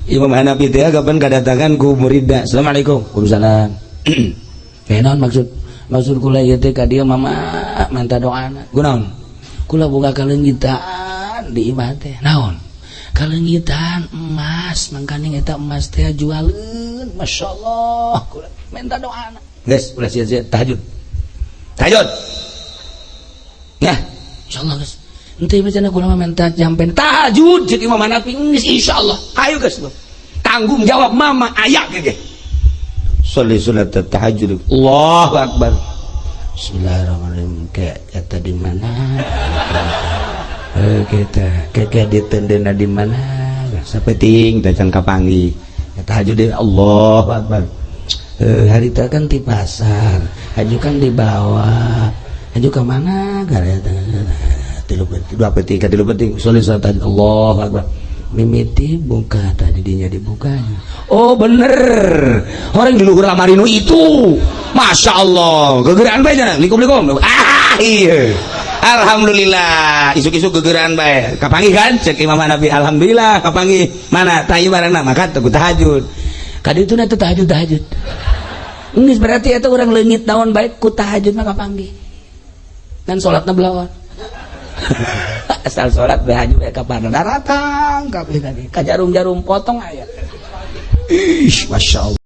Imam Hanafi teh kapan kadatangan ku muridna. Assalamualaikum. Waalaikumsalam. Eh, naon maksud maksud kula ieu teh ka dieu, Mama, menta doana? Kunaon? Kula boga kaleungitan di imah teh. Naon? Kaleungitan emas, mangkaning eta emas teh jualeun. Masyaallah, kula menta doana. Geus, ulah sia-sia, tahajud. Tahajud. Ya, insyaallah geus. Ente macam kula mah menta jampen tahajud cek Imam Hanafi, geus insyaallah. Ayo geus, tanggung jawab mama aya ge. Sholli sunat tahajud. Allahu akbar. Bismillahirrahmanirrahim. Kayak kata di mana? Eh, kita kayak ditendena di mana? Sapeting teh can kapanggih. Tahajud deh, Allahu akbar. Eh, hari itu kan di pasar, haju kan di bawah. Haju ke mana? Gara tilu penting, dua penting, tilu penting. Sholli sunat tahajud. Allahu akbar. Mimiti buka tadi dinya dibukanya. Oh bener, orang di luhur lamari nu itu, masya Allah, gegeran bae cenah. Likum likum. Ah iya, alhamdulillah, isuk-isuk gegeran bae kapanggih kan cek Imam Hanafi. Alhamdulillah kapanggih, mana tayu barangna, maka teu tahajud kadi itu na tahajud tahajud. Geus berarti itu orang leungit naon bae ku tahajud mah kapanggih dan salatna belawan, asal sholat bae haju bae kapan datang kabeh tadi ka jarum-jarum potong aya. Ih, masya Allah.